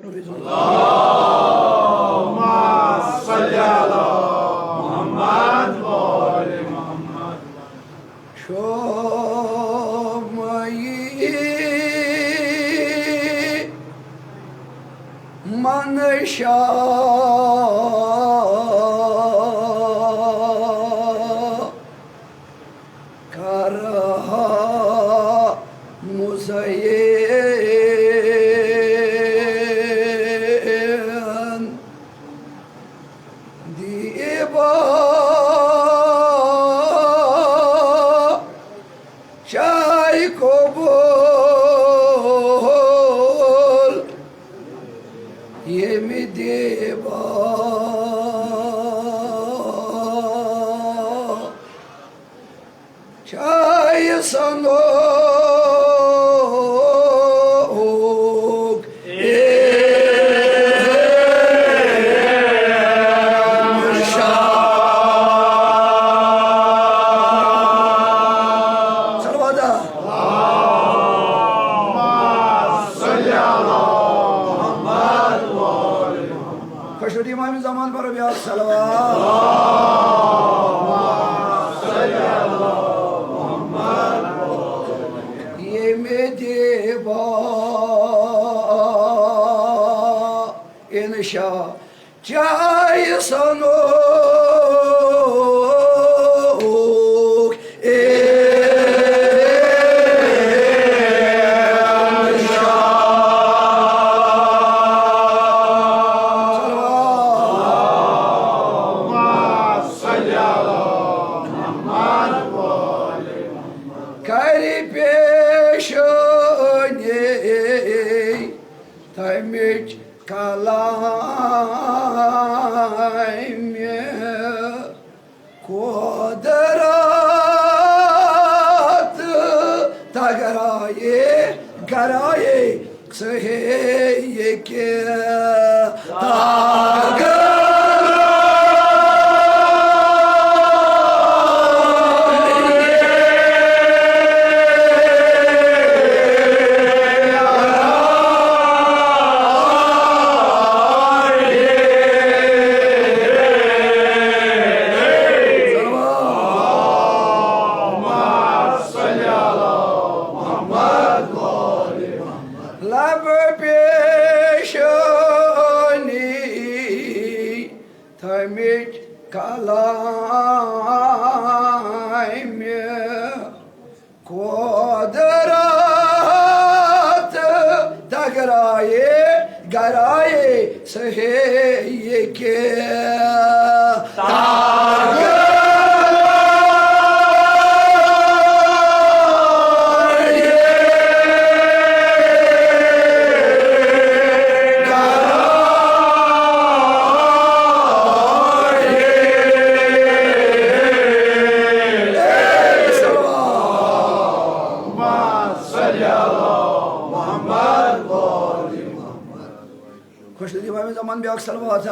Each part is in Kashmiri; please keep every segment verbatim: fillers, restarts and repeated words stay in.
اللهم صل على محمد وآل محمد. شومئی من شاء کرہا مزین دیبا چاہے قبول ییٚمہِ دیبا چاہے سنوک صلوات۔ خۄش روٗدی امام زمان پر بیاکھ صلوات۔ ییٚمہِ دیبا انشا چاہے سنوک کرِ پیشنی تمِچ کلامِ قدرت تگرایے گرایے صحیح کہ تگرایے۔ لب پیشانی تمِچ کلامِ قدرت تگرایے گرایے صحیح کہ خۄش روٗدی امام زمان بیاکھ صلوات۔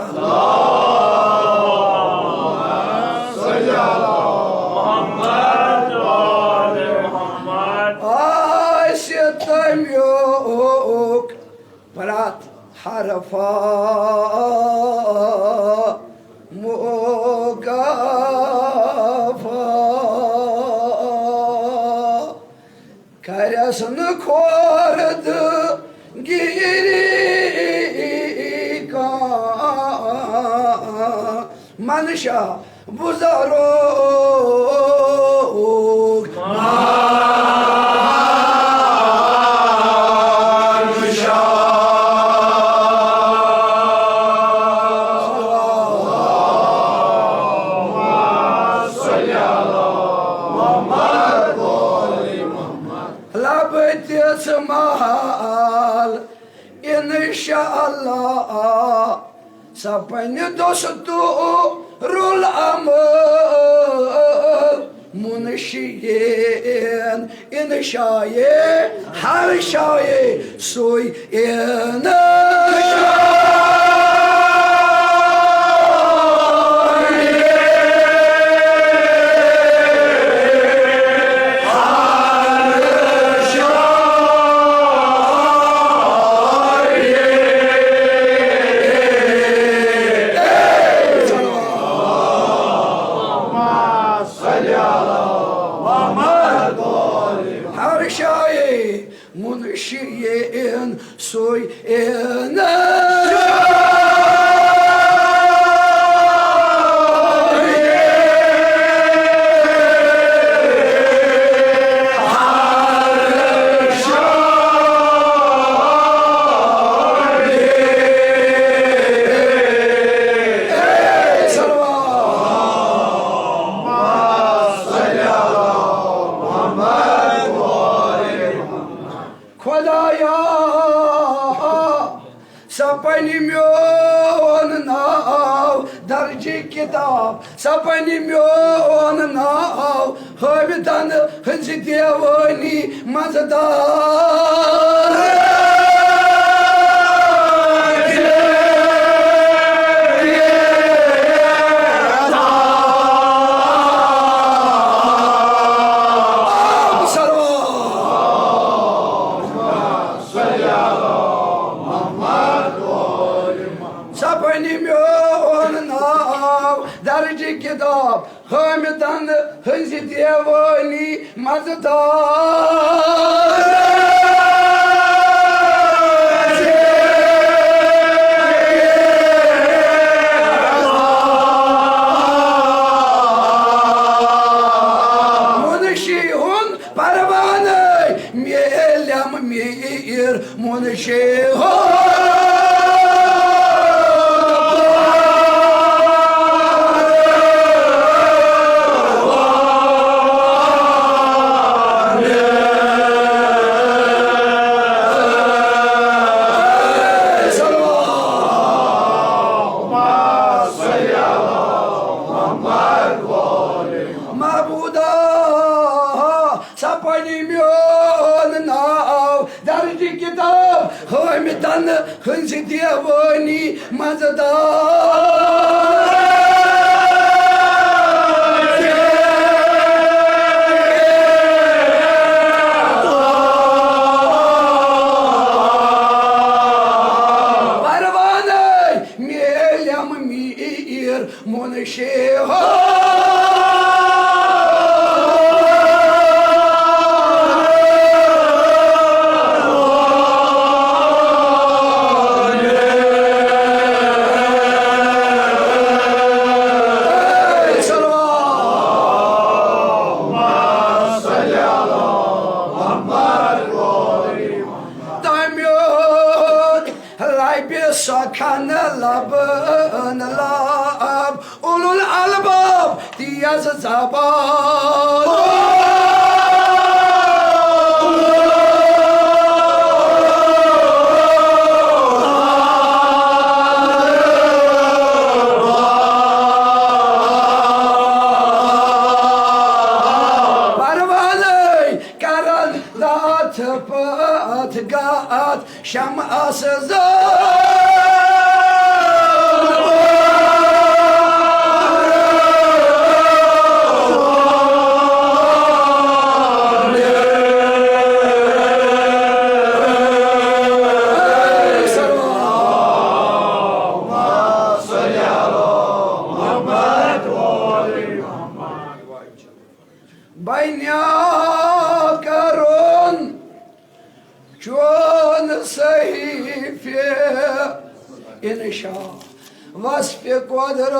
آسہِ تمیُک پرٛٮ۪تھ حرفا مُکافا۔ کرٮ۪س نہٕ کھۄرد گیٖری کانٛہہ منشا بُزرگ منشا۔ لب تِژھ محل انشاءاللہ سپنہِ دستورالعمل۔ منشیٖن انشایے ہر شایے سُے انشا۔ خدایا، سا پنہِ میون ناو درجہِ کتاب، سا پنہِ میون ناو ہٲوِتن ہٕنزِ دیوٲنی منٛز دار۔ سا بنہِ میون ناو درجہِ کتاب، حٲمدن ہٕنزِ دیوٲنی منٛز دار۔ منشی ہُنٛد پروانَے میلیم میر منشی ہو۔ معبودا، سا پنہِ میون ناو درجہِ کتاب حٲمدن ہٕنزِ دیوٲنی منٛز دار۔ پروانَے میلیم میر منشی ہو۔ تمیُک ربِ سخن لبن لب، اولو الالباب تیز زبان۔ پروانَے کرن داتھ پاتھ گاتھ شمعس زال۔ بنیا کرن چون صحیفہ انشا وصف قدرت۔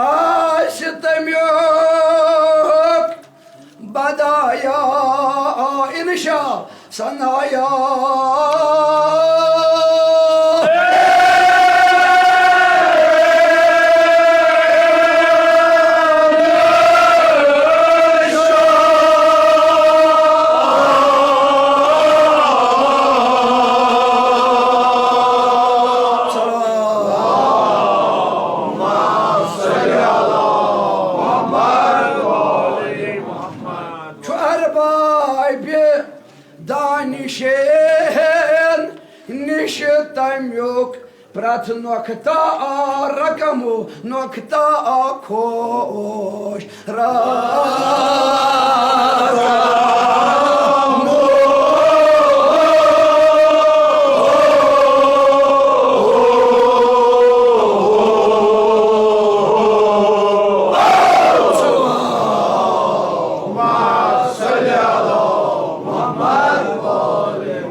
آسہِ تمیُک بدایا انشا ثنایا۔ چھُ اربابِ دانشین نِش تمیُک پرٛٮ۪تھ نۄقطہ آ رقم، نۄقطہ آ خوش رقم۔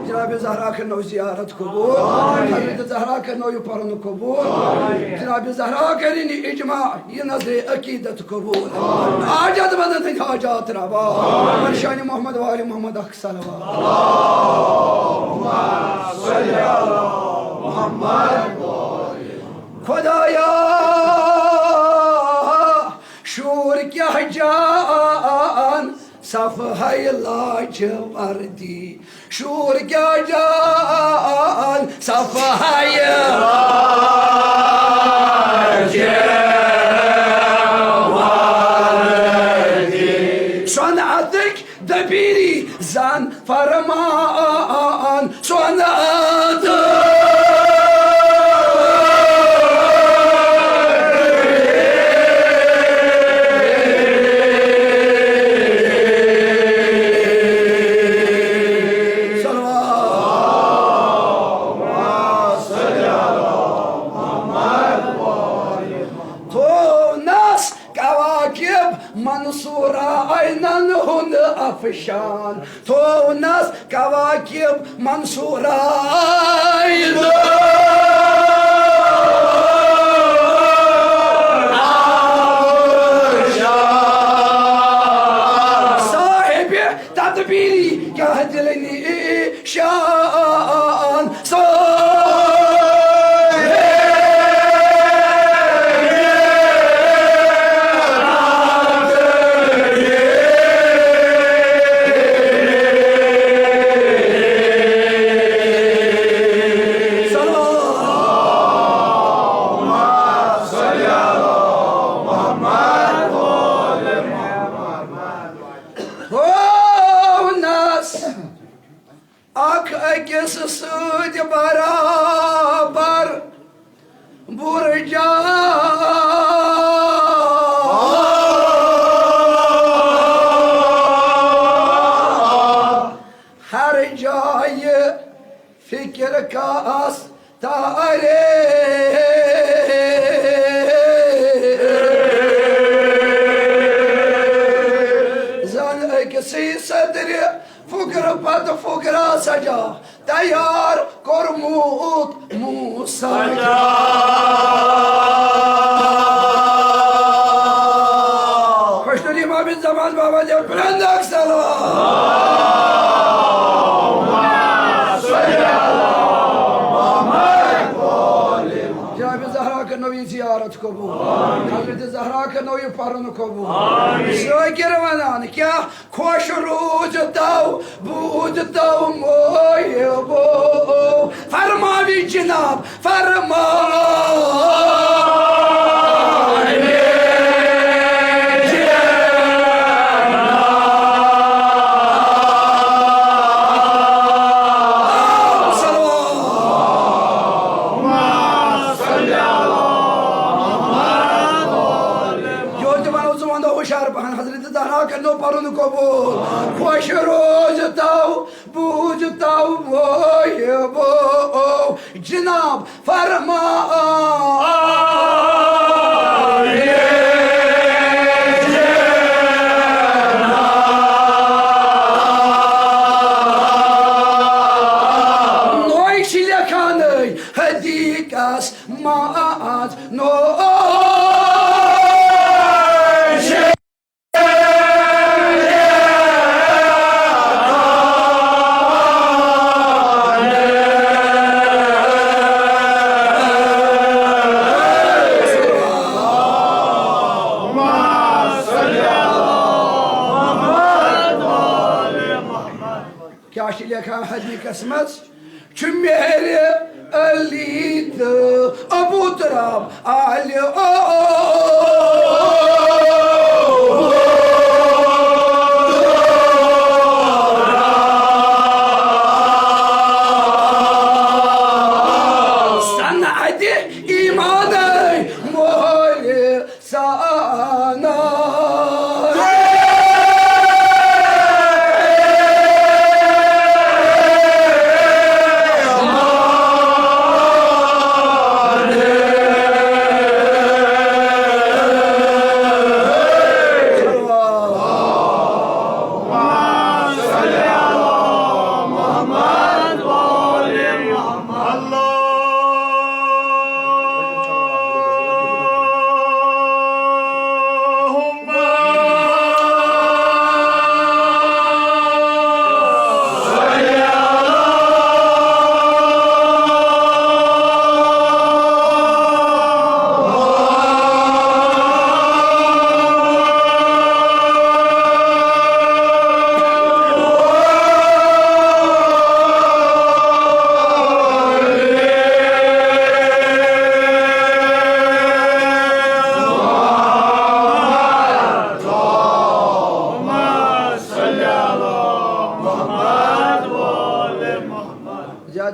جناب زہرا کرنو زیارت قبول۔ حضرت زہرا کرنو یہِ پرن قبول۔ جناب زہرا کرن اجماع، یہِ نظر عقیدت قبول۔ حاجت مندن ہٕنٛدۍ حاجات روا۔ بر شان محمد وآل محمد اکھ صلوات۔ خدایا، شور کیٛاہ جان صفحہ لاجہِ وردی، شور کیٛاہ جان صفحہ لاجہِ وردی۔ صنعتٕکۍ دبیری زن فرمان سونت۔ تھونس کواکب منصورہ عینن ہُنٛد افشان، تھونس کواکب منصورہ عینن افشان۔ صاحب تدبیری کیٛاہ دِلہٕ نِشان۔ تھونس اکھ أکِس سۭتۍ برابر بُرجا۔ ہر جایہِ فکر کاس تارے۔ زن أکسٕے صدرِ فُکرٕ پتہٕ فُکرا سجا تیار کوٚرمُت موسیٰ۔ خۄش طریٖق محمد زمان بابا دیو پرندک سلام۔ جناب زہرا کرنو یہِ زیارت قبول۔ حضرت زہرا کرنو یہِ پرُن قبول۔ ذٲکر ونان کیٛاہ؟ خۄش روٗزتو، بوٗزتو محبو، فرماوِ جناب، فرماوِ جناب۔ یورٕ تہِ ونو، ژٕ ونو ہُشار پہن، حضرت زہرا کرنو پرُن قبول۔ خۄش روزتو، بوٗزتو، وٲیِو، جناب فرمان۔ نوٚے چھِ لیکھان حدیقس منٛز نوٚو۔ کیٛاہ چھِ لیکھان حدیقس منٛز؟ چھُ مہرِ علی تہٕ ابو تراب آلہِ او۔ صنعت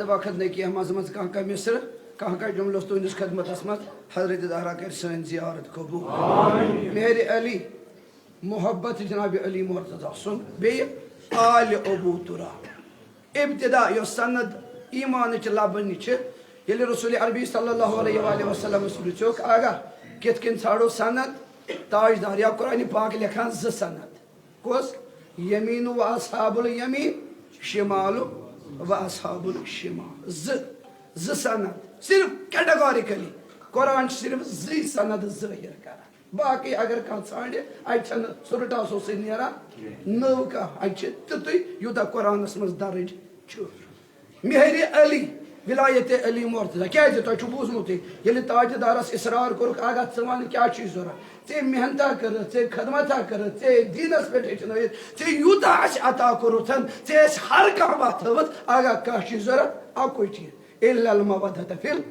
وقت نہ کینٛہہ، منٛزٕ منٛزٕ کانٛہہ کانٛہہ مصرٕ، کانٛہہ کانٛہہ جملہٕ اوس تُہٕنٛدِس خدمتس منٛز۔ حضرت زہرا کرِ سٲنۍ زیارت قبول۔ مہر علی، محبت جناب علی مرتضی سُنٛد، بیٚیہِ آل ابو تراب۔ ابتدا یۄس سند ایمانٕچ لبنہِ چھِ، ییٚلہِ رسول عربی صلی اللہ علیہ وآلہ وسلمس پرژھیوکھ، آگاہ کِتھ کٔنۍ ژھانڈو سند؟ تاجدار یا قرآن پاک لیکھان زٕ سند۔ کُس؟ یمین و اصحاب الیمین، شمال و اصحاب الشمال۔ زٕ، زٕ سند، صرف categorically۔ قرآن چھُ صرف زٕے سند ظٲہر کران۔ باقٕے اگر کانٛہہ ژھانڈِ، اتہِ چھنہٕ سُہ رٹاسو سۭتۍ نیران نٔو کانٛہہ۔ اتہِ چھِ تیُتُے یوٗتاہ قرآنس منٛز درج چھُ۔ مہر علی، ولایت علی مرتضی۔ کیازِ؟ تۄہہِ چھُو بوٗزمُتٕے، ییٚلہِ تاجدارس اصرار کوٚرُکھ، آگاہ ژٕ وَن کیٛاہ چھُے ضوٚرتھ؟ ژےٚ محنتا کٔرٕتھ، ژےٚ خدمتا کٔرٕتھ، ژےٚ دیٖنس پٮ۪ٹھ ہیٚچھنٲوِتھ، ژےٚ یوٗتاہ اَسہِ عطا کوٚرُتھ، ژےٚ اَسہِ ہر کانٛہہ وَتھ ہٲوٕتھ، آگاہ کانٛہہ چھُے ضوٚرتھ؟ اَکُے چیٖز، الا المودة فی ال-،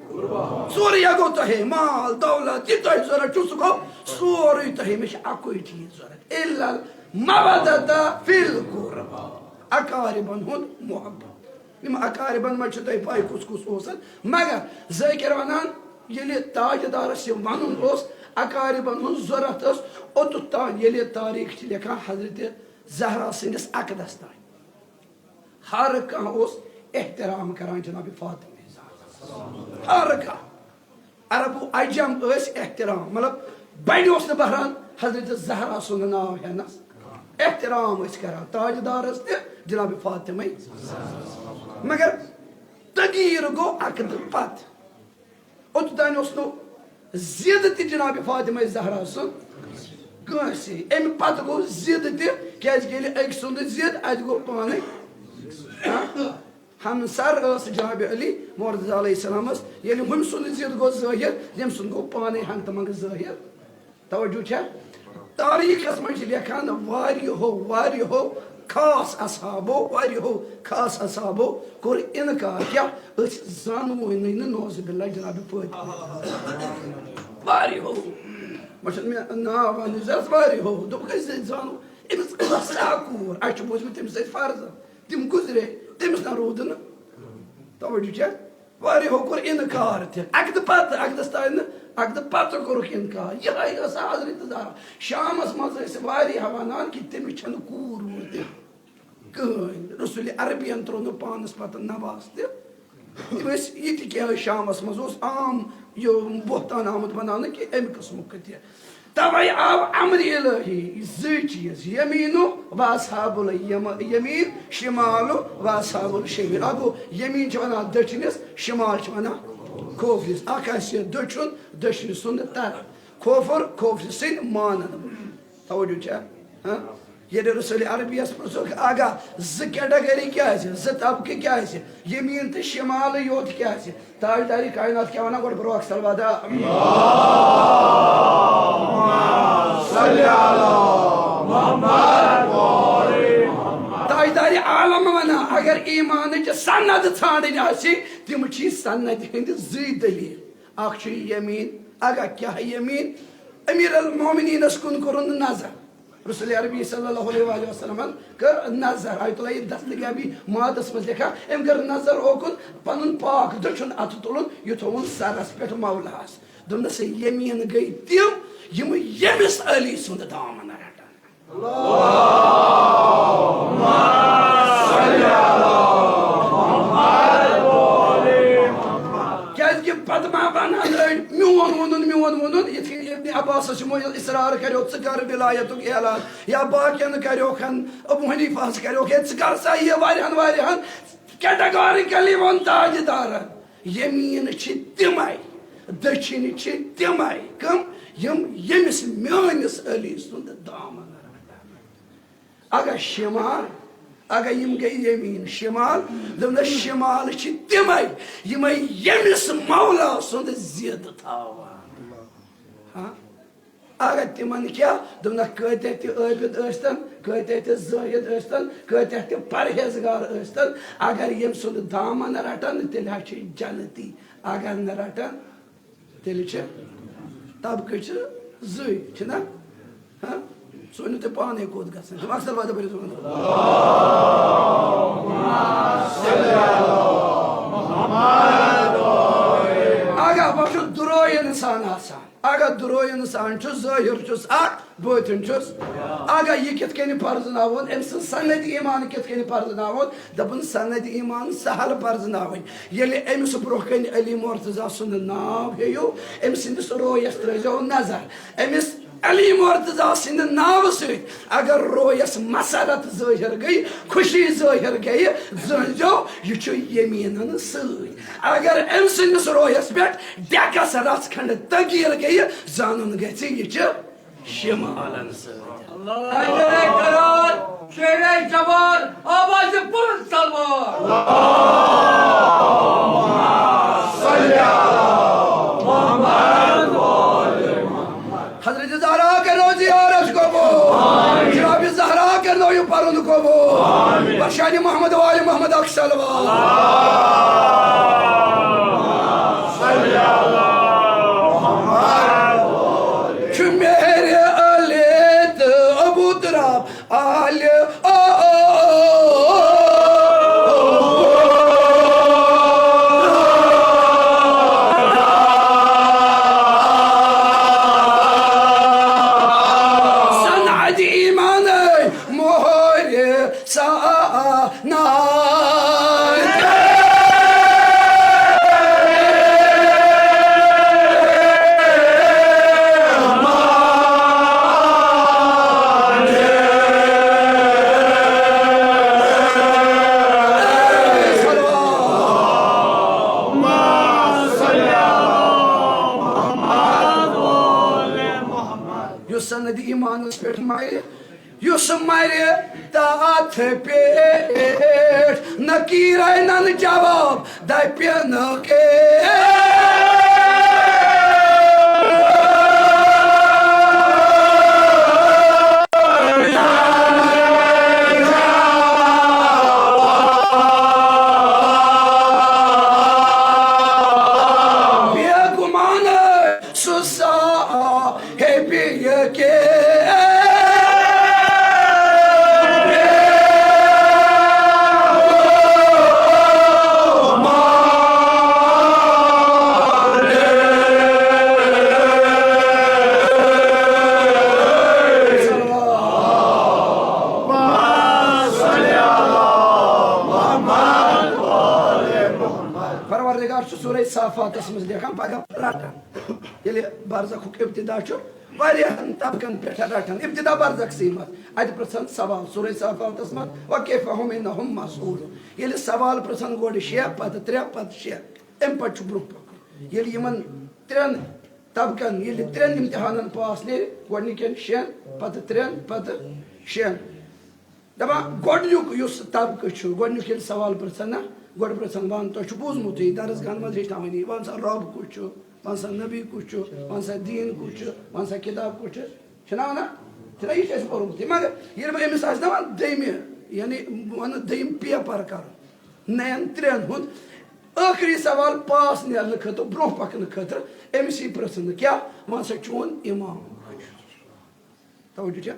سورُے گوٚو تۄہے، مال، دولت، یہِ تۄہہِ ضوٚرتھ چھُو، سُہ گوٚو سورُے تۄہے، مےٚ چھُ اَکُے چیٖز ضوٚرتھ، الا المودة فی القربی، اقاربن ہُنٛد محبت۔ یِم اقاربن منٛز چھِ تۄہہِ پَے کُس کُس اوسُکھ، مگر ذٲکِر وَنان، ییٚلہِ تاجدارس یہِ وَنُن اوس، اقاربن ہٕنٛز ضوٚرتھ ٲس، اوٚتُتھ تام ییٚلہِ تٲریٖخ چھِ لیکھان حضرت زہرا سٕنٛدِس عقدس تام۔ ہر کانٛہہ اوس احترام کران جناب فاطمہ زہرا۔ ہر کانٛہہ۔ عرب و عجم ٲسۍ احترام، مطلب، بڑِ اوس نہٕ بہران حضرت زہرا سُنٛد ناو ہٮ۪نس۔ احترام ٲسۍ کران تاجدارس تہِ، جناب فاطمہ۔ مگر تغییر گوٚو عقدٕ پتہٕ۔ اوٚتتام اوس نہٕ ضد تہِ جناب فاطمہ زہرا سُنٛد کٲنٛسے۔ اَمہِ پتہٕ گوٚو ضد تہِ، کیازِ کہِ ییٚلہِ أکۍ سُنٛد ضد، اَتہِ گوٚو پانے۔ ہاں؟ ہمسر ٲس جناب علی مرتضی علیہ السلامس، ییٚلہِ ہُمۍ سُنٛد ضد گوٚو ظٲہر، تٔمۍ سُنٛد گوٚو پانے ہنٛگتہٕ منٛگہٕ ظٲہر۔ توجہ چھا؟ تاریخس منٛز چھِ لیکھان، واریاہو، واریاہو خاص اصحابو، واریاہو خاص اصحابو کوٚر انکار۔ کیٛاہ؟ أسۍ زانوٕے نہٕ، نعوذ باللہ، جناب فاطمہ۔ واریاہو، وۄنۍ چھُنہٕ مےٚ ناو وَننٕچ ضروٗرت، واریاہو دوٚپُکھ، أسۍ زانو أمِس ٲس اکھ کوٗر، اَسہِ چھُ بوٗزمُت تٔمِس ٲسۍ فرزند، تِم گُزرے، تٔمِس نہ روٗد نہٕ۔ توجہ چھا؟ واریاہو کوٚر انکار تہِ۔ عقدٕ پتہٕ، عقدس تانۍ نہٕ، عقدٕ پتہٕ کوٚرُکھ انکار۔ یِہے ٲس حضرت زہرا۔ شامس منٛز ٲسۍ واریاہ ونان کہِ تٔمِس چھنہٕ کوٗر ووٗر تہِ کٕہٕنۍ۔ رسول عربین ترٛوو نہٕ پانس پتہٕ نواز تہِ۔ تِم ٲسۍ یہِ تہِ کینٛہہ شامس منٛز اوس عام یہِ بہتان آمُت بناونہٕ کہِ امہِ قٕسمُک تہِ۔ توے آو امر الہی، زٕ چیز، یمین و اصحاب الیم-، یمین، شمال و اصحاب الشمال۔ اکھ گوٚو یمین چھِ ونان دٔچھنِس، شمال چھِ ونان کھوفرِس۔ اکھ آسہِ دٔچھُن، دٔچھنہِ سُنٛد طرف۔ کھوفر، کھوفرِ سٕنٛدۍ مانن وول۔ توجہ چھا؟ ہاں؟ ییٚلہِ رسول عربیس پرژھُکھ، آگاہ، زٕ category کیٛازِ؟ زٕ طبقہٕ کیٛازِ؟ یمین تہٕ شمال یوت کیٛازِ؟ تاجدارِ کائنات کیٛاہ ونان؟ گۄڈٕ برٛونٛہہ اکھ صلوات۔ تاجدارِ عالم ونان، اگر ایمانٕچ سند ژھانڈٕنۍ آسہِ، تِم چھِ سند ہٕنٛدۍ زٕے دلیل۔ اکھ چھُ یمین، اگہ کیٛاہ یمین؟ امیر المومنینس کُن کوٚرُن نظر۔ رسول عربی صلی اللہ علیہ وآلہ وسلمن کٔر نظر، آیت اللہ دستیابی مادس منٛز لیکھان، أمۍ کٔر نظر اوکُن، پنُن پاک دٔچھُن اتھٕ تُلُن، یہِ تھووُن سرس پٮ۪ٹھ مولاہس۔ دوٚپنس، یمیٖن گٔے تِم، یِم ییٚمِس علی سُنٛد دامن رٹن۔ کیازِ کہِ پتہٕ ما ونہن أڑۍ، میون ووٚنُن، میون ووٚنُن، یِتھ کٔنۍ ابن عباسس یِمو ییٚلہِ اصرار کریو، ژٕ کر ولایتُک اعلان، یا باقین کریوکھ ہن، ابو حنیفہس کریوکھ، ہے، ژٕ کر سا یہِ واریاہن، واریاہن categorically ووٚن تاجدارن۔ یمیٖن چھِ تِمے، دٔچھِنۍ چھِ تِمے، کم؟ یِم ییٚمِس میٲنِس علی سُنٛد دامن رٹن۔ اگر شمال، اگر یِم گٔے یمیٖن، شمال، دوٚپنس، شمال چھِ تِمے، یِمے ییٚمِس مولا سُنٛد ضد تھاوان۔ ہاں؟ اگر تِمن کیٛاہ؟ دوٚپنکھ، کۭتیاہ تہِ عٲبِد ٲسۍتن، کۭتیاہ تہِ زٲہِد ٲسۍتن، کۭتیاہ تہِ پرہیزگار ٲسۍتن، اگر ییٚمۍ سُنٛد دامن رٹن، تیٚلہِ حظ چھِ جنتی۔ اگر نہٕ رٹن، تیٚلہِ چھِ طبقہٕ چھِ زٕے، چھِنہ؟ ہاں؟ سُہ ؤنِو تُہۍ پانے کوٚت گژھن۔ تِم اکثر وعدٕ بٔرِتھ وَنان۔ اِنسان آسان۔ اگر درو اِنسان چھُ، ظٲہِر چھُس اکھ، بٲطِن چھُس۔ اگر یہِ کِتھ کٔنۍ پرزناوون، أمۍ سٕنٛز سند ایمان کِتھ کٔنۍ پرزناوون؟ دَپُن، سند ایمان سہل پرزناوٕنۍ۔ ییٚلہِ أمِس برونٛہہ کَنہِ علی مرتضیٰ سُنٛد ناو ہیٚیِو، أمۍ سٕنٛدِس رویس ترٲیزیو نظر۔ أمِس علی مرتضیٰ سٕنٛدِ ناوٕ سۭتۍ اگر رویس مسرت ظٲہِر گٔے، خوشی ظٲہِر گٔیہِ، زٲنۍزیو، یہِ چھُ یمیٖنن سۭتۍ۔ اگر أمۍ سٕنٛدِس رویس پٮ۪ٹھ ڈٮ۪کس رژھ کھنڈ تغیٖر گٔیہِ، زانُن گژھِ، یہِ چھِ شمالن سۭتۍ۔ حیدر کرار، شیر جبار، آواز بلند تلوار۔ حضرت زہرا کرنو زیارت قبول۔ جناب زہرا کرنو یہِ پرُن قبول۔ بر شانِ محمد وآل محمد اکھ صلوات۔ چھُ میرِ علی تہٕ ابو تراب علی۔ صنعت ایمان مہر سا نار۔ یُس سند ایمانس پٮ۪ٹھ مَرِ، یُس مَرِ تَتھ پٮ۪ٹھ، نکیرن جواب دَپہِ نہٕ کینٛہہ۔ بے گُمان سُہ صاحب یقین۔ پروردگار چھُ سورہ صافاتس منٛز لیکھان، پگاہ رٹن۔ ییٚلہِ برزخُک ابتدا چھُ، واریاہن طبقن پٮ۪ٹھ رٹان۔ ابتدا برزخسٕے منٛز۔ اتہِ پرژھن سوال، سورہ صافاتس منٛز، "وکیف ہم انہم مسئولون۔" ییٚلہِ سوال پرژھن، گۄڈٕ شےٚ، پتہٕ ترٛےٚ، پتہٕ شےٚ، امہِ پتہٕ چھُ برونٛہہ پکُن۔ ییٚلہِ یِمن ترٛٮ۪ن طبقن، ییٚلہِ ترٛٮ۪ن امتحانن پاس نیرِ، گۄڈنِکٮ۪ن شٮ۪ن، پتہٕ ترٛٮ۪ن، پتہٕ شٮ۪ن۔ دپان، گۄڈنیُک یُس طبقہٕ چھُ، گۄڈنیُک ییٚلہِ سوال پرژھن نا، گۄڈٕ پرژھن، وَن، تۄہہِ چھُ بوٗزمُتٕے، درس گاہن منٛز ہیٚچھناوٲنی، وَن سا، رۄب کُس چھُ؟ وَن سا، نبی کُس چھُ؟ وَن سا، دیٖن کُس چھُ؟ وَن سا، کِتاب کُس چھُ؟ چھُنا وَنان؟ چھُنا یہِ چھُ اَسہِ پوٚرمُت؟ مگر ییٚلہِ وۄنۍ أمِس آسہِ نا وَنان دوٚیمہِ، یعنی وَنہٕ دوٚیِم پیپر کَرُن، نَین ترٛٮ۪ن ہُنٛد ٲخری سوال پاس نیرنہٕ خٲطرٕ، برونٛہہ پَکنہٕ خٲطرٕ، أمِس یی پرژھنہٕ، کیٛاہ؟ وَن سا، چون اِمام کُس چھُ؟ توجہ چھا؟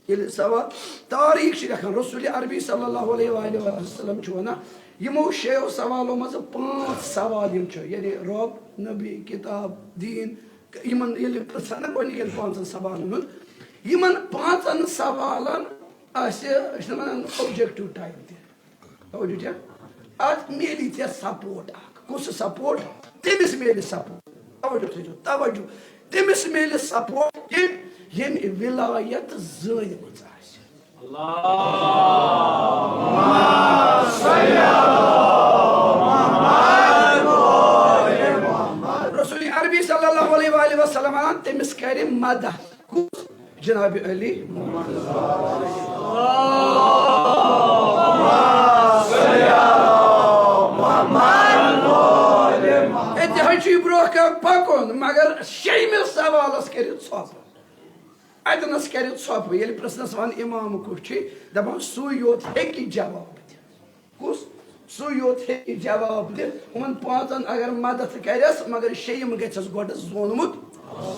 ییٚلہِ سوال تاریخ چھِ لیکھان، رسول عربی صلی اللہ علیہ وآلہ وسلم چھُ وَنان، یِمو شیٚیو سوالو منٛز پانٛژھ سوال یِم چھِ، یعنی رۄب، نبی، کِتاب، دیٖن، یِمن ییٚلہِ پرژھان نا گۄڈٕنِکٮ۪ن پانٛژن سوالن ہُنٛد، یِمن پانٛژن سوالن آسہِ، أسۍ چھِنہ وَنان، objective type تہِ۔ توجہ چھا؟ اتھ میلی ژےٚ support اکھ۔ کُس support؟ تٔمِس میلہِ support۔ توجہ تھٲیزیو، توجہ۔ تٔمِس میلہِ support، ییٚمۍ، ییٚمۍ ولایت زٲنِمٕژ آسہِ۔ رسول عربی صلی اللہ علیہ وآلہ وسلم ونان، تٔمِس کرِ مدد۔ کُس؟ جناب علی۔ اتہِ حظ چھُ یہِ برونٛہہ کُن پکُن، مگر شیٚیمِس سوالس کٔرِو ژھۄپہٕ۔ اتنس کٔرِو ژھۄپہٕ۔ ییٚلہِ پرژھنس ون امام کُس چھُ، دپان سُے یوت ہیٚکہِ جواب دِتھ۔ کُس؟ سُے یوت ہیٚکہِ جواب دِتھ۔ یِمن پانٛژن اگر مدد کرٮ۪س، مگر شیٚیِم گژھٮ۪س گۄڈٕ زونمُت۔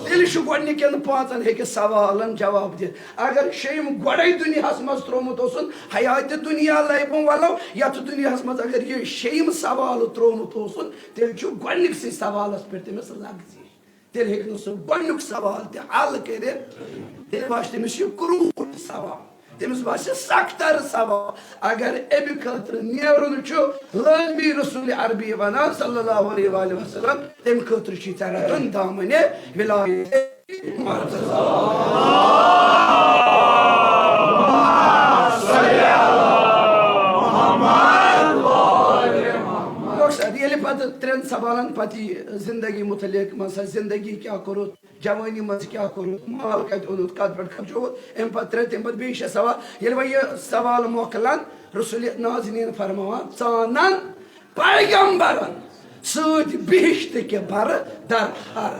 تیٚلہِ چھُ گۄڈٕنِکٮ۪ن پانٛژن ہیٚکہِ سوالن جواب دِتھ۔ اگر شیٚیِم گۄڈے دُنیاہس منٛز تروومُت اوسُن، حیاتِ دُنیا لبہِ ولو، یتھ دُنیاہس منٛز اگر یہِ شیٚیِم سوال تروومُت اوسُن، تیٚلہِ چھُ گۄڈٕنِکسٕے سوالس پٮ۪ٹھ تٔمِس لغزی۔ تیٚلہِ ہیٚکہِ نہٕ سُہ گۄڈٕنیُک سوال تہِ حل کٔرِتھ۔ تیٚلہِ باسہِ تٔمِس یہِ کرٛوٗٹھ سوال، تٔمِس باسہِ سختر سوال۔ اگر اَمہِ خٲطرٕ نیرُن چھُ، لٲزمی رسول عربی وَنان صلی اللہ علیہ وآلہ وسلم، تَمہِ خٲطرٕ چھُ ژےٚ رَٹُن دامنِ ولایت۔ مقصد، ییٚلہِ پتہٕ ترٛٮ۪ن سوالن پتہٕ یہِ زندگی متعلق، مثلاً زندگی کیٛاہ کوٚرُتھ، جوانی منٛز کیٛاہ کوٚرُتھ، مال کتہِ اوٚنُتھ، کتھ پٮ۪ٹھ خرچووُتھ، امہِ پتہٕ ترٛےٚ، تمہِ پتہٕ بیٚیہِ شےٚ سوال۔ ییٚلہِ وۄنۍ یہِ سوال مۄکلن، رسول نازنین فرماوان، ژانن پیغمبرن سۭتۍ بہشت کہِ بر درہر۔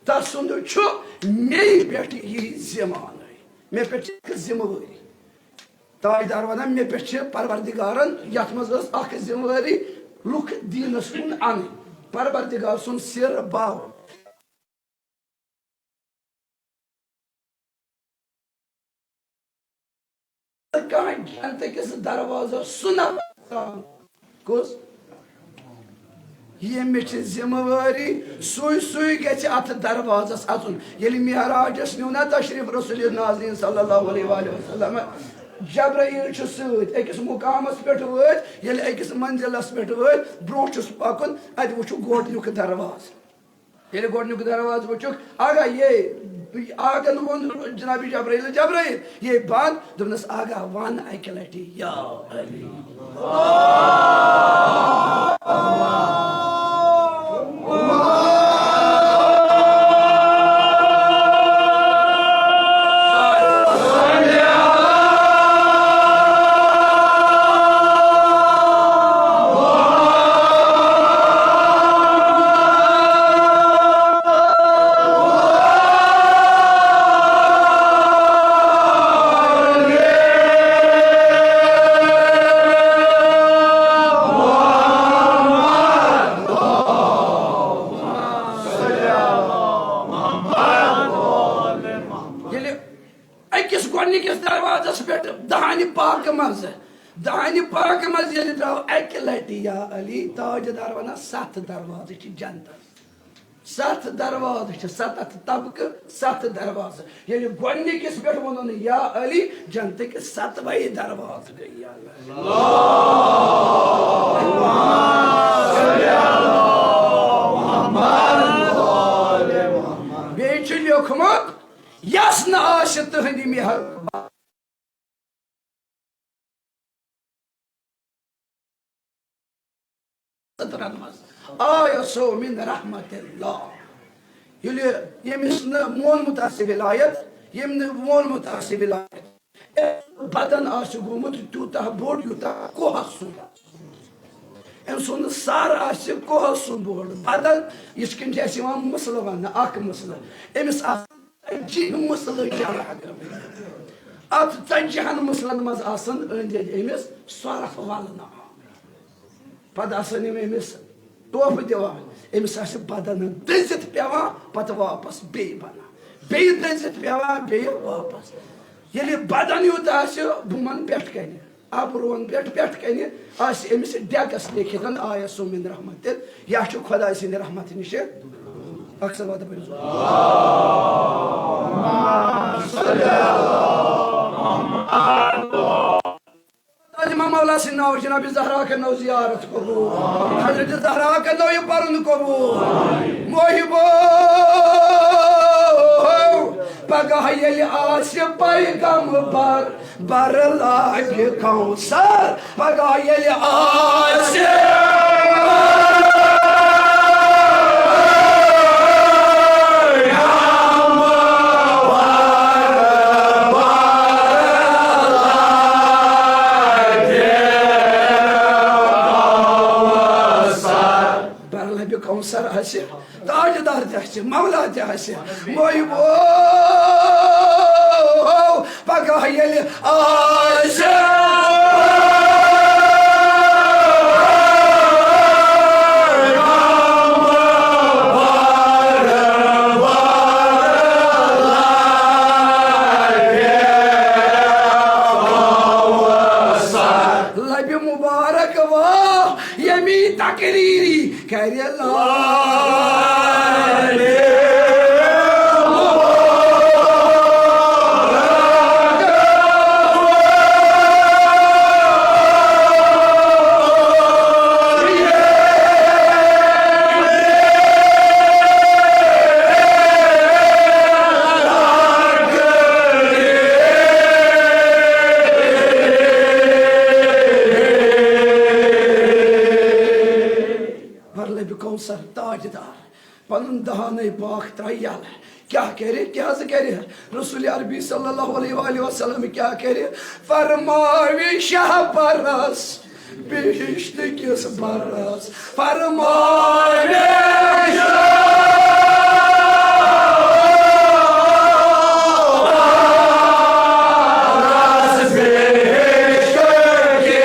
تسُنٛد چھُ مے پٮ۪ٹھ یہِ ذمہٕ، مے پٮ۪ٹھ چھِ اکھ ذمہٕ وٲری۔ تاجدار ونان، مےٚ پٮ۪ٹھ چھِ پروردگارن، یتھ منٛز ٲس اکھ ذمہٕ وٲری، لُکھ دیٖنس کُن انٕنۍ، پروردگار سُنٛد سِر باوُن۔ کانٛہہ جنتہٕ کِس دروازس سُہ نفر ژانُن۔ کُس؟ ییٚمِس چھِ ذمہٕ وٲری، سُے سُے گژھِ اتھ دروازس اژُن۔ ییٚلہِ معراجس نیوٗ نا تشریف رسول نازنین صلی اللہ علیہ وآلہ وسلم، جبرائیل چھُ سۭتۍ، أکِس مقامس پٮ۪ٹھ وٲتۍ، ییٚلہِ أکِس منزلس پٮ۪ٹھ وٲتۍ، برونٛہہ چھُس پکُن، اتہِ وٕچھُو گۄڈٕنیُک دروازٕ۔ ییٚلہِ گۄڈٕنیُک دروازٕ وٕچھُکھ، آگاہ یے، آگن ووٚن جناب جبرائیل، جبرائیل، یے بنٛد، دوٚپنس، آگاہ ون اکہِ لٹہِ، یا علی۔ ییٚلہِ أکِس گۄڈٕنِکِس دروازس پٮ۪ٹھ دہانہِ پاکہٕ منٛزٕ، دہانہِ پاکہٕ منٛزٕ ییٚلہِ درٛاو اکہِ لٹہِ یا علی، تاجدار ونان، ستھ دروازٕ چھِ جنتس۔ ستھ دروازٕ چھِ، ستتھ طبقہٕ، ستھ دروازٕ۔ ییٚلہِ گۄڈٕنِکِس پٮ۪ٹھ ووٚنُن یا علی، جنتٕکۍ ستوَے دروازٕ گٔے یلہٕ۔ بیٚیہِ چھُ لیوٚکھمُت، یَس نہٕ آسہِ تٕہٕنٛدِ مہربٲنی سطرن منٛز، آیسو من رحمت اللہ۔ ییٚلہِ ییٚمِس نہٕ مونمُت آسہِ ولایت، ییٚمۍ نہٕ مونمُت آسہِ ولایت، أمۍ بدن آسہِ گوٚمُت تیوٗتاہ بوٚڑ یوٗتاہ کوہس سُنٛد۔ أمۍ سُنٛد سر آسہِ کوہس سُنٛد بوٚڑ بدن۔ یِتھ کٔنۍ چھِ اَسہِ یِوان مسلہٕ وننہٕ، اکھ مسلہٕ۔ أمِس آسہِ ژتجی مسلہٕ جمع گٔمٕتۍ۔ اتھ ژتجی ہن مسلن منٛز آسن أنٛدۍ أنٛدۍ أمِس سۄرپھ ولنہٕ آمٕتۍ۔ پتہٕ آسن یِم أمِس ٹوپہٕ دِوان، أمِس آسہِ بدن دٔزِتھ پٮ۪وان، پتہٕ واپس بیٚیہِ بنان، بیٚیہِ دٔزِتھ پٮ۪وان، بیٚیہِ واپس۔ ییٚلہِ بدن یوٗت آسہِ، بُمن پٮ۪ٹھ کنہِ، ابرُوہن پٮ۪ٹھ، پٮ۪ٹھ کنہِ آسہِ أمِس ڈیکس لیکھِتھ، آیسو من رحمت، یا چھُ خۄداے سٕنٛدِ رحمتہٕ نِش۔ اکھ صلوات پٔرِو۔ تاج امام مولا سٕنٛدِ ناوٕ جناب زہرا کرنو زیارت قبول۔ حضرت زہرا کرنو یہِ پرُن قبول۔ محبو، پگاہ ییٚلہِ آسہِ پیغمبر، بر لبِ کوثر، پگاہ ییٚلہِ آسہِ۔ بر لبِ کوثر آسہِ، تاجدار تہِ آسہِ، مولا تہِ آسہِ، محبو، پگاہ ییٚلہِ آسہِ۔ لبِ مبارک واہ ییٚمی تقریری کرِ لالے۔ سر تاجدار، پنُن دہانے پاک ترٛایہِ یلہٕ۔ کیٛاہ کرِ، کیٛاہ زِ کرِ؟ رسول عربی صلی اللہ علیہ وآلہ وسلم کیٛاہ کرِ؟ فرماوِ شاہ پرس بہشت کِس برس، فرماوِ شاہ پرس بہشت کِس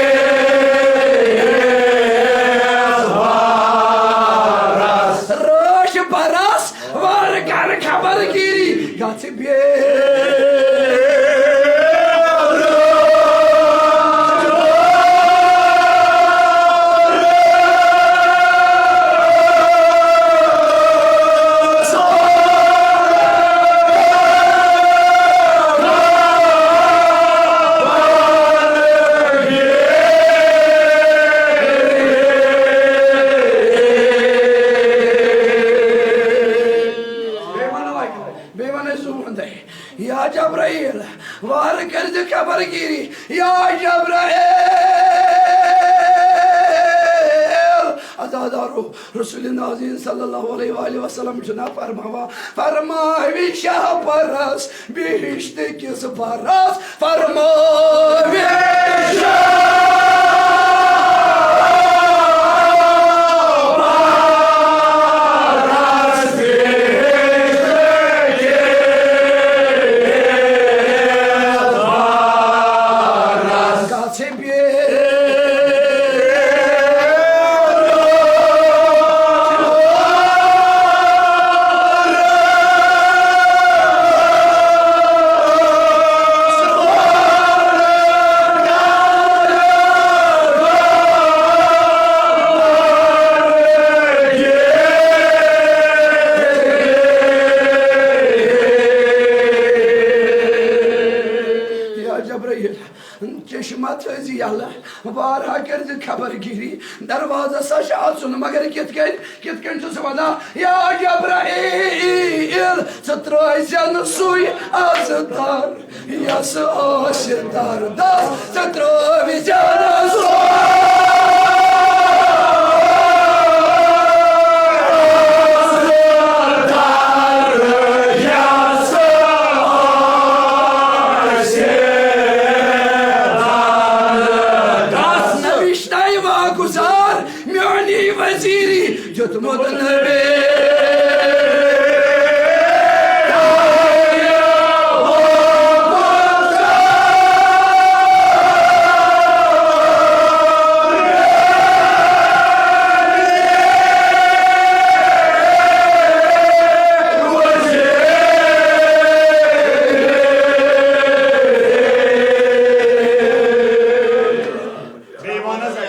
برس۔ رٲچھ پرس وارٕ کر خبر گیٖری، گژھِ بیٚیہِ۔ بیٚیہِ وَنو اَکہِ لَٹہِ، بیٚیہِ وَنو زٕ وَندَے۔ یا جبرائیل، وارٕ کٔرۍزِ خبر گیٖری۔ یا جبرائیل، عزادارو، رسول نازنین صلی اللہ علیہ وآلہ وسلم چھُنا فرماوان، فرماوِ شاہ پرس بہشت کِس برس، فرماوِ شاہ پرس بہشت کِس برس۔ گژھِ بیٚیہِ۔ یا جبرائیل، چشمہ تھٲوزِ یَلہٕ، وارہا کٔرزِ خبر گیٖری۔ دروازس ہا چھُ اَژُن، مگر کِتھ کٔنۍ، کِتھ کٔنۍ چھُس ونان، یا جبرائیل، ژٕ ترٲوزٮ۪ن سُے از در، یس آسہِ دردس، ژٕ ترٲوزٮ۪ن سُے از در، یس آسہِ دردس۔ نہ وٕچھنَے واگُزار میٛٲنی وزیٖری دیُتمُت نبی۔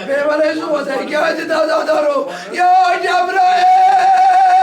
بیٚیہِ وَنَے زٕ وَتَے، کیٛازِ دَزادارو؟ یا جبرائیل،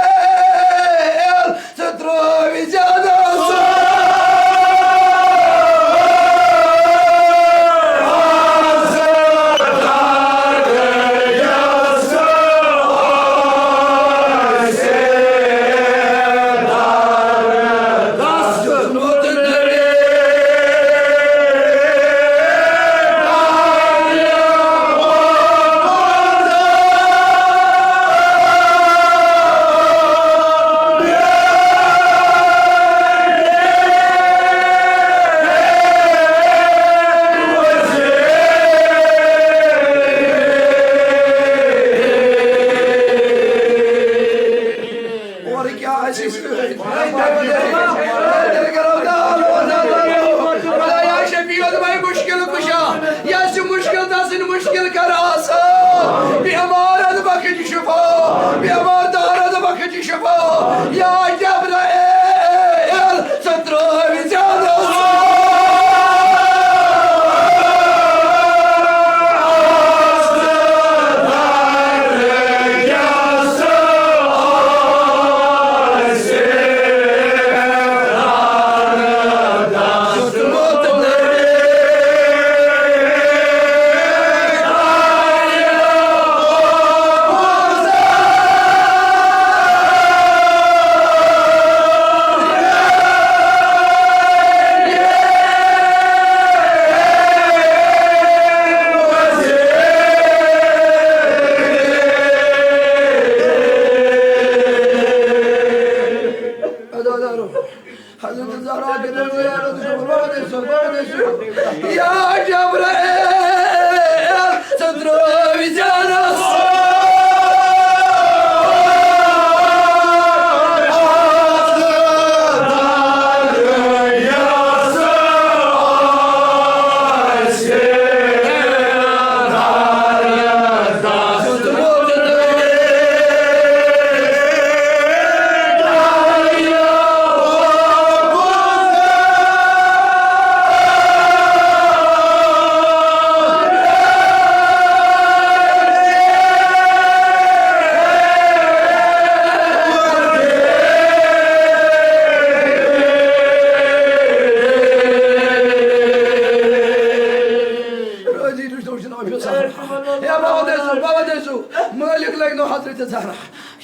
بابا دٔسِو، مٲلِک لَگنو حضرت زہرا۔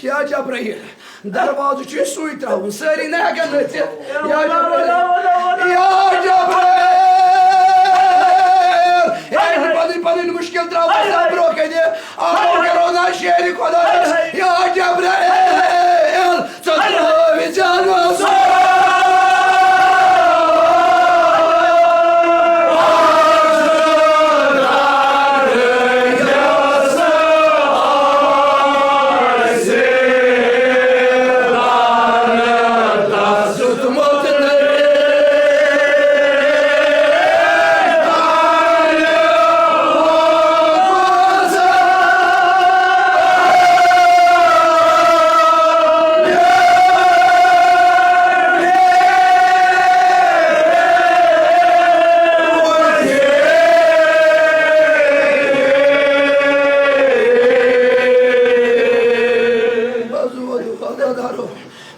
یا جبرائیل، دروازٕ چھُے سُے ترٛاوُن، سٲری نہ ہٮ۪کن نٔژِتھ۔ یا جبرائیل، یا جبرائیل، ہے، پنٕنۍ، پنٕنۍ مُشکِل ترٛاو اَسہِ برٛونٛہہ کَنہِ۔ آو کَرو نا شیرِ خۄدایَس۔ یا جبرائیل، ژٕ ترٛٲوِتھ جانَس۔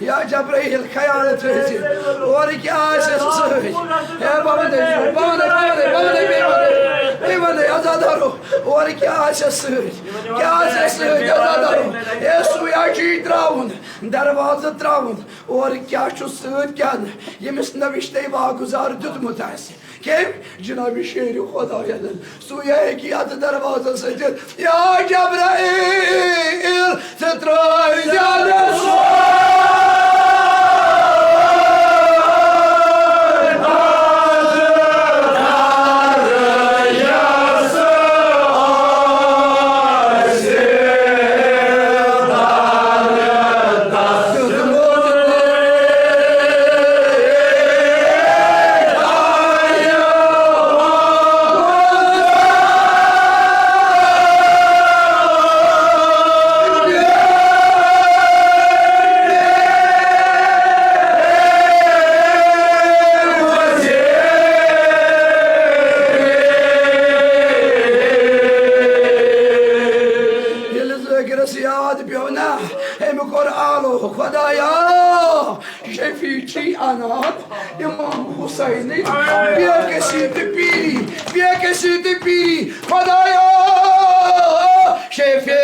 یا جبرائیل، خیال تھٲوزِ، اورٕ کیٛاہ آسٮ۪س سۭتۍ۔ ہے بابا دٔسِو، پانے، پانے، پانے، بیٚیہِ وَنے، بیٚیہِ وَنے، عزادارو، اورٕ کیٛاہ آسٮ۪س سۭتۍ؟ کیٛاہ آسٮ۪س سۭتۍ، عزادارو؟ ہے سُے ہا چھُ یہِ ترٛاوُن، دروازٕ ترٛاوُن، اورٕ کیٛاہ چھُ سۭتۍ کیٛاہ نہٕ، ییٚمِس نوشتَے واگُزار دیُتمُت آسہِ۔ کٔمۍ؟ جناب شیرِ خۄدایَن۔ سُے ہیٚکہِ یَتھ دروازَس سۭتۍ۔ یا جبرائیل، ژٕ ترٛٲوۍ زیادٕ سوز۔ ییٚلہِ ذٲکِرَس یاد پیوٚو نا، أمۍ کوٚر آلو، خۄدایا، شفیع چھی انان امام حسینٕچ بے کسی تہٕ پیٖری، بے کسی تہٕ پیٖری، خۄدایا، شفیع۔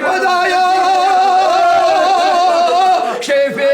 خدایا، شفیع۔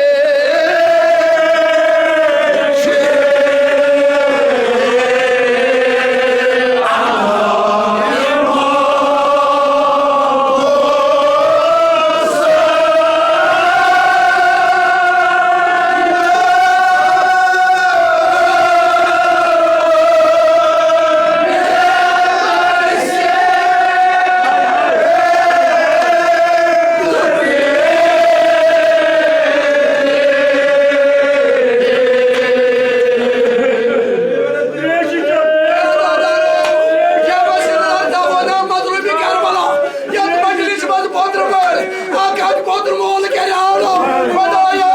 یتھ مجلس منٛز پوترٕ وٲلۍ اکھ اکھ پوترٕ مول کرِ آلو، خدایا،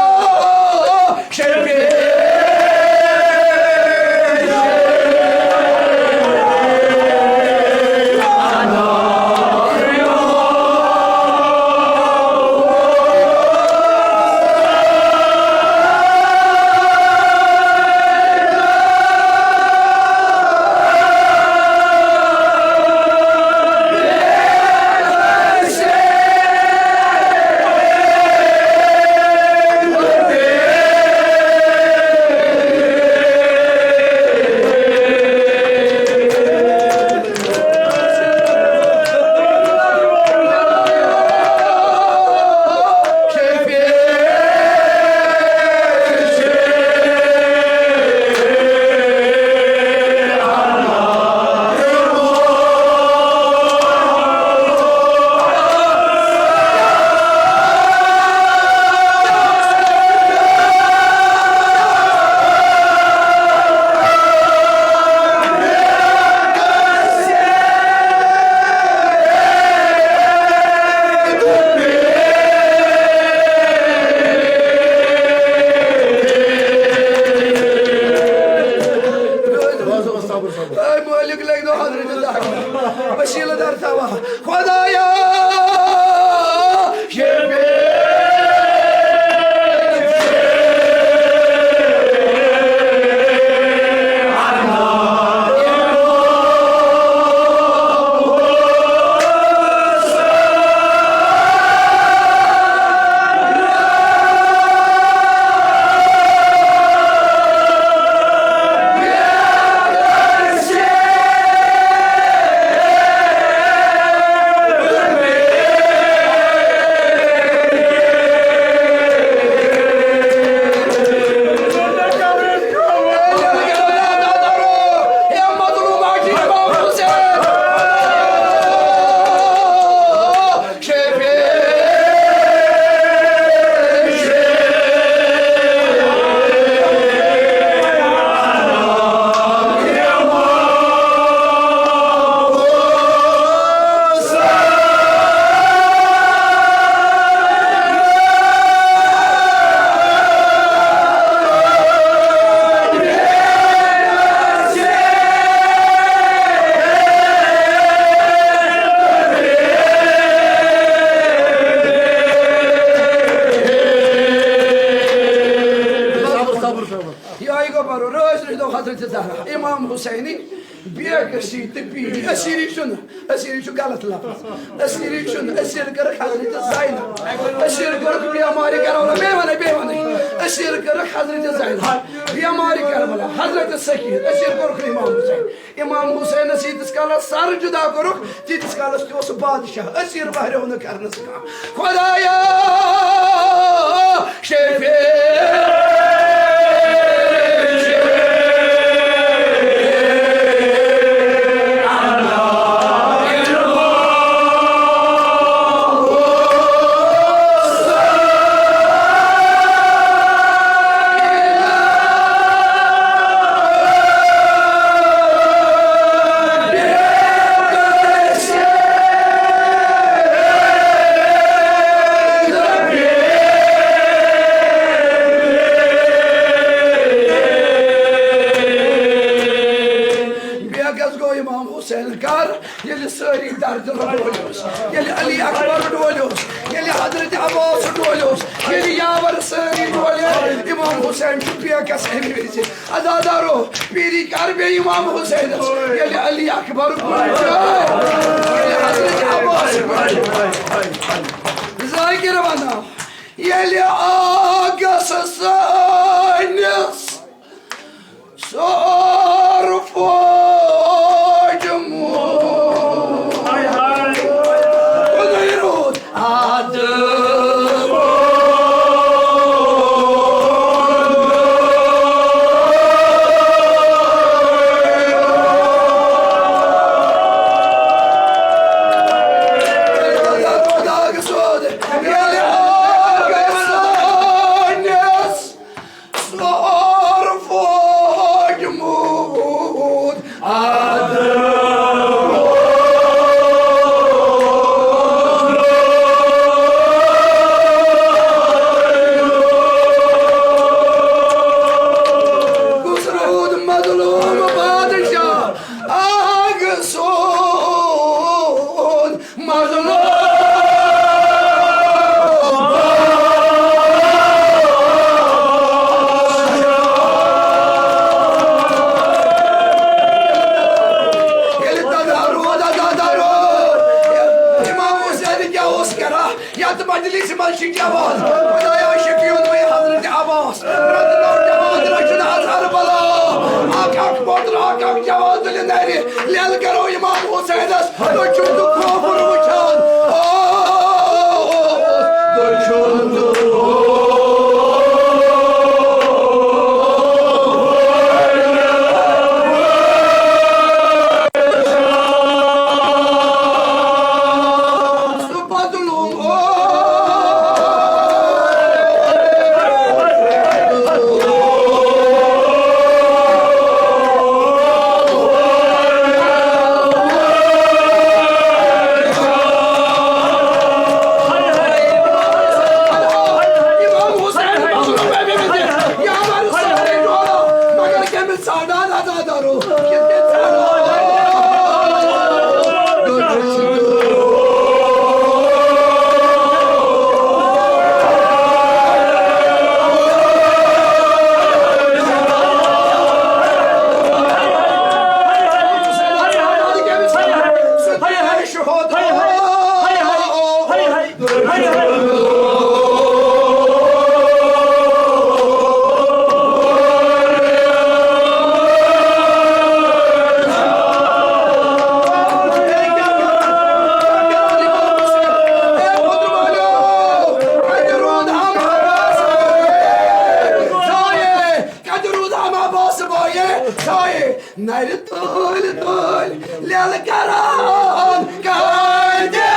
شفیع۔ یہِ آیہِ گۄبرو، رٲزۍ رٲزۍ دوٚپ حضرت زہرا، امام حسینٕنۍ بیگسی تہٕ پیٖٹھی۔ اسیٖری چھُنہٕ، اسیٖری چھُ غلط لفظ۔ اسیٖری چھُنہٕ، اسیٖر کٔرٕکھ حضرت زینب۔ اسیٖر کٔرٕکھ بیمارِ کربلا، بیٚیہِ وَنَے، بیٚیہِ وَنَے۔ اسیٖر کٔرٕکھ حضرت زینب، بیمارِ کربلا، حضرت سکین، اسیٖر کٔرٕکھ امام حسین۔ امام حسینس ییٖتِس کالس سر جدا کوٚرُکھ، تیٖتِس کالس تہِ اوس سُہ بادشاہ، اسیٖر بہریو نہٕ کرنس کانٛہہ۔ خدایا شفیع بیگس گوٚو امام حسین گر، ییٚلہِ سٲری درد ڈولیوس، ییٚلہِ علی اکبر ڈولیوس، ییٚلہِ حضرت عباس ڈولیوس، ییٚلہِ یاور سٲری ڈولے، امام حسین چھُ بیگس امہِ وِزِ۔ عزادارو، پیٖری کر بیٚیہِ امام حسینس، ییٚلہِ علی اکبر گُل چھُ، ییٚلہِ حضرت عباس گُل چھُ۔ ذاکر ونان، ییٚلہِ آگس سٲنِس سور فوج مون۔ خداے روٗد ادٕ۔ ییٚلہِ آگس سٲنِس سور فوج مون۔ کُس روٗد مظلوم بادشاہ آگ سون مظلوم۔ ییٚلہِ تَتھ روٗد، اَتھ روٗد، اَتھ روٗد۔ امام حسین کیٛاہ اوس کران؟ یَتھ مجلس منٛز چھِ جواز۔ خدایا شفیع ووٚنمَے حضرت عباس۔ رَٹنو جواز رَچھُن اظہر بلا۔ اکھ اکھ پوٚتُر، اکھ اکھ جواز تُلہِ نَرِ۔ لیل کرو امام حسینس، دٔچھُن تہٕ کھووُر وٕچھان۔ آ، دٔچھُن تہٕ کھووُر۔ سُہ بدلوو۔ مگر کٔمِس ژھانٛڈان عزادارو؟ کٔمِس ژھانٛڈان؟ کتہِ روٗد ہم عباس بایے؟ سایے نرِ تُلۍ تُلۍ لیلہٕ کران کتہِ؟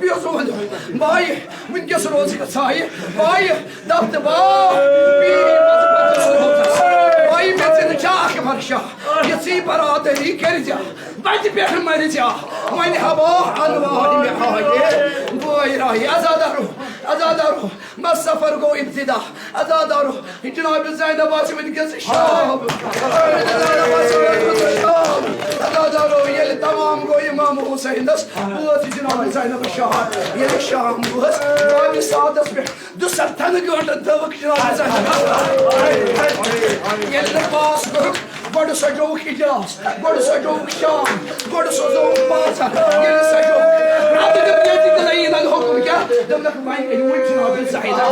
یۄس وۄنۍ بایہِ وٕنکیٚس روزِ گژھایہِ بایہِ دَپ تہٕ با، بایہِ مےٚ ژٕ نہٕ چھا اکھ ورشا، یِژٕے برادری کٔرۍ زِ وَتہِ پٮ۪ٹھ مَرِ زِ۔ وۄنۍ ہوا انوار مےٚ آیہِ بٲے راہی۔ عزادارو، عزادارو، بس سفر گوٚو ابتدا۔ عزادارو، جناب زینب آسہِ وٕنکیٚس شام۔ جناب آسہِ وٕنکیٚس شام۔ عزادارو، ییٚلہِ تمام گوٚو امام حسینس، وٲژ جناب زینب شام۔ ییٚلہِ شام وٲژ، وٲتۍ ساتس پٮ۪ٹھ دُسر تھنہٕ گٲنٹن تھٲوٕکھ جناب زینب۔ ییٚلہِ نہٕ پاس کوٚرُکھ، گۄڈٕ سجووُکھ اجلاس، گۄڈٕ سجووُکھ شام، گۄڈٕ سوزووُکھ بازر، ییٚلہِ سجووُکھ، رب دیُت ییٚتہِ تہٕ نہ یِنَن حُکُم کیٛاہ؟ دوٚپنَکھ، وۄنۍ أنِو وۄنۍ جناب زاہدہ۔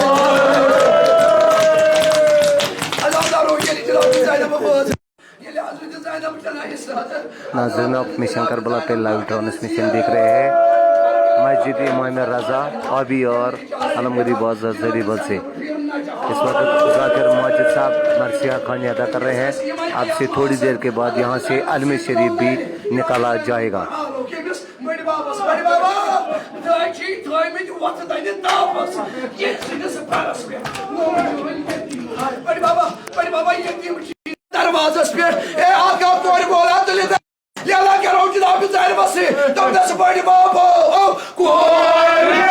عزادارو، ییٚلہِ جناب زاہدہ بہٕ بٲژ، ییٚلہِ حضرت زاہدہ بہٕ چلاے ساتھ۔ ناظرین، آپ مشن کربلا پہ لائیو ٹرانسمیشن دیکھ رہے ہیں۔ مسجد امام رضا، آبی اور علمگری بازار زریبل سے اس وقت ذاکر ماجد صاحب مرثیہ خوانی ادا کر رہے ہیں۔ اب سے تھوڑی دیر کے بعد یہاں سے علم شریف بھی نکالا جائے گا۔ بٔڈۍ بابس، بٔڈۍ بابا، دٲچھی تھٲومٕتۍ وۄتھٕ دَنہِ تاپس۔ ییٚتہِ سٕنٛدِس بَرس پٮ۪ٹھ۔ بٔڈۍ بابا، بٔڈۍ بابا، ییٚتہِ یِم چیٖز دروازس پٮ۪ٹھ۔ اے آقا، کورِ وولا تُلِتھ۔ یلا کرو جناب زینبس سۭتۍ۔ دوٚپنس، بٔڈۍ بابا، او، کورِ۔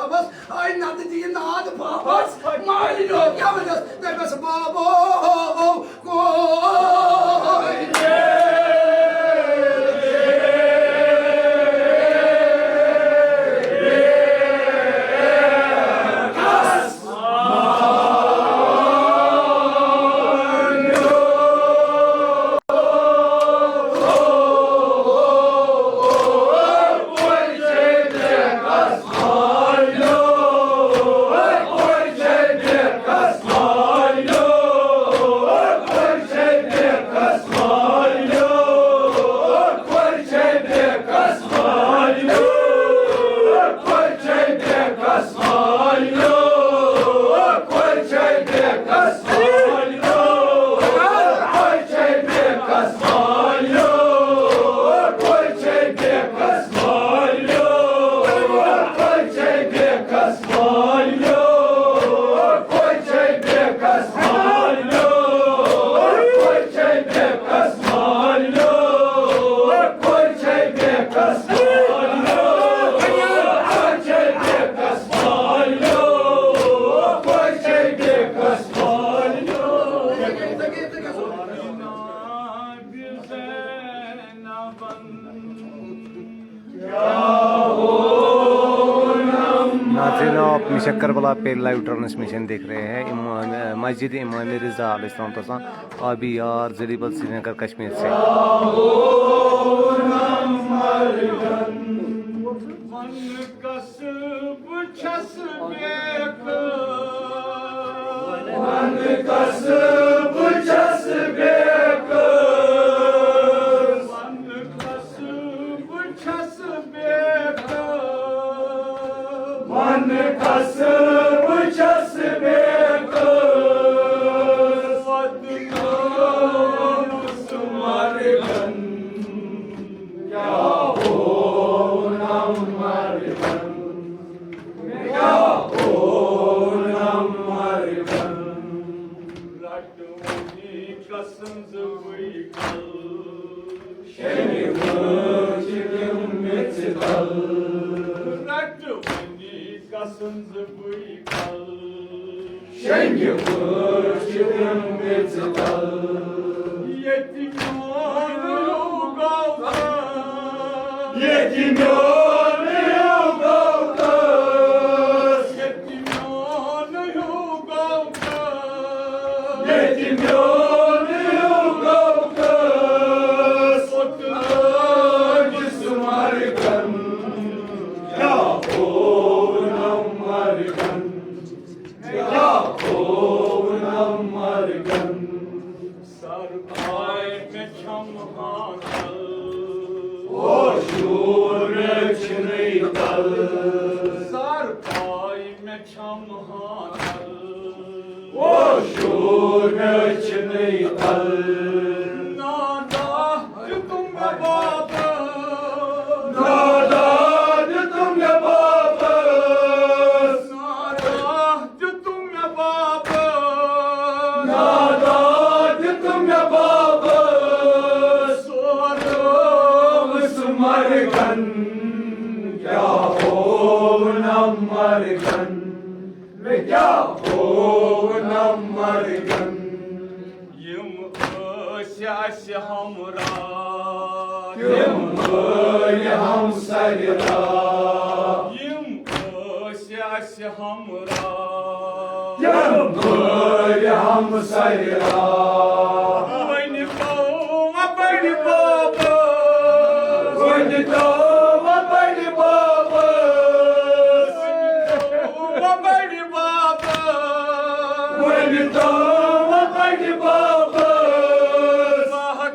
بابس، آے نتہٕ دِیہِ ناد بابس۔ مالِنیو کیٛاہ وَنٮ۪س؟ دَپٮ۪س، بابو، کوٚر۔ ناظرین، آپ مشک کربلا پہ لائیو ٹرانسمیشن دیکھ رہے ہیں امام مسجد امام رضا علیہ السلام، آبی یار، زلیبل، سری نگر، کشمیر سے۔ کس بہٕ چھَس بے کس۔ وَن کس بہٕ چھَس بے کس۔ وَن کس بہٕ چھَس بے کس۔ وَن کس بہٕ چھَس بے کس۔ وَدُن سُمَرگن۔ کیٛاہ ہوو نمر بن، کیٛاہ ہوو نمر بن۔ رٹ وۄنۍ قسم زٕ بٕے کل۔ شیٚنہِ وٲج تِم میٚژِ تل۔ رٹ وۄنۍ قسم زٕ بٕے کل۔ شنگہِ وٲج تِم میٚژِ تل۔ ییٚتہِ میون ہیوٗ گوٚو تہٕ۔ ییٚتہِ میون ہیوٗ گوٚو تہٕ۔ ییٚتہِ میون ہیوٗ گوٚو تہٕ۔ ییٚتہِ میون ہیوٗ گوٚو تہٕ۔ اوٚت لٲج سُہ مرگن۔ کیٛاہ ہوو نمر بن۔ کیٛاہ ہوو نمر بن۔ سر آے مےٚ چھم ہانل۔ او شوٗر مےٚ چھِنٕے تل۔ سر آے مےٚ چھم ہانل۔ او شوٗر مےٚ چھِنٕے تل۔ نادا دیُتُم مےٚ واپس۔ نادا دیُتُم مےٚ واپس۔ نادا دیُتُم مےٚ واپس۔ نادا دیُتُم مےٚ واپس۔ سورُم سُہ مرگن۔ کیٛاہ ہوو نمر بن۔ مےٚ کیٛاہ ہوو نمر بن۔ یِم ٲسۍ اَسہِ ہمراہ۔ تِم ٲے ہمسرِ راہ۔ یِم ٲسۍ اَسہِ ہمراہ۔ تِم ٲے ہمسرِ راہ۔ وۄنۍ گوٚو وۄنۍ بابا۔ وۄنۍ گوٚو وۄنۍ بابا۔ وۄنۍ بڑِ واپس۔ وۄنۍ تام بڑِ واپس۔ بہٕ ہا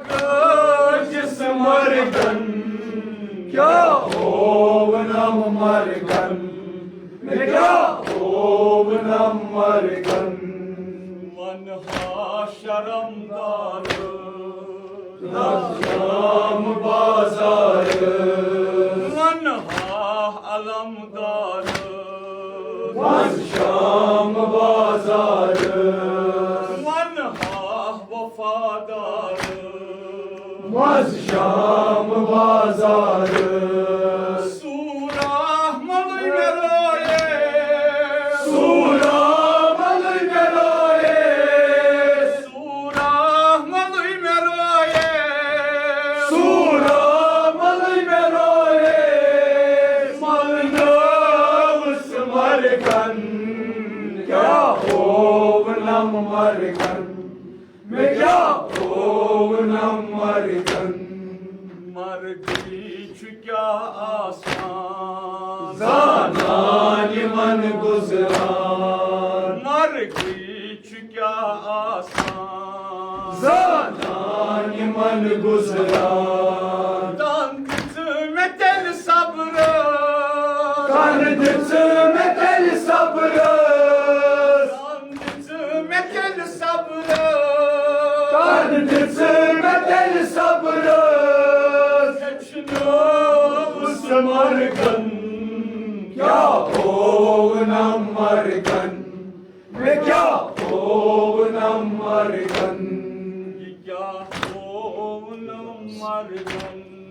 گٔیَس مرگن۔ کیٛاہ ہوو نم مرگن؟ مےٚ کیٛاہ ہوو نم مرگن؟ وَنہٕ ہا شرم دار۔ نظام بازار۔ وَنہٕ ہا علم دار۔ منٛز شام بازار۔ وَنہٕ ہا وفادار۔ منٛز شام بازار۔ سورہ ملوی مےٚ رویے۔ مرگن، مےٚ کیٛاہ ہوو نہ مرگن۔ مرگٕے چھُ کیٛاہ آسان، زانان یِمن گُزران۔ مرگٕے چھُ کیٛاہ آسان، زانان یِمن گُزران۔ تن دِژٕ مےٚ تیٚلہِ صبرس، تن دِژٕ مےٚ تیٚلہِ صبرس۔ تن دِژٕ مےٚ تیٚلہِ صبرس، تن دِژٕ مےٚ تیٚلہِ صبرس۔ ہیٚچھنٲوٕس مرگن، کیٛاہ ہوو نہ مرگن۔ مےٚ کیٛاہ ہوو نہ مرگن۔ یہِ کیٛاہ ہوو نہ مرگن۔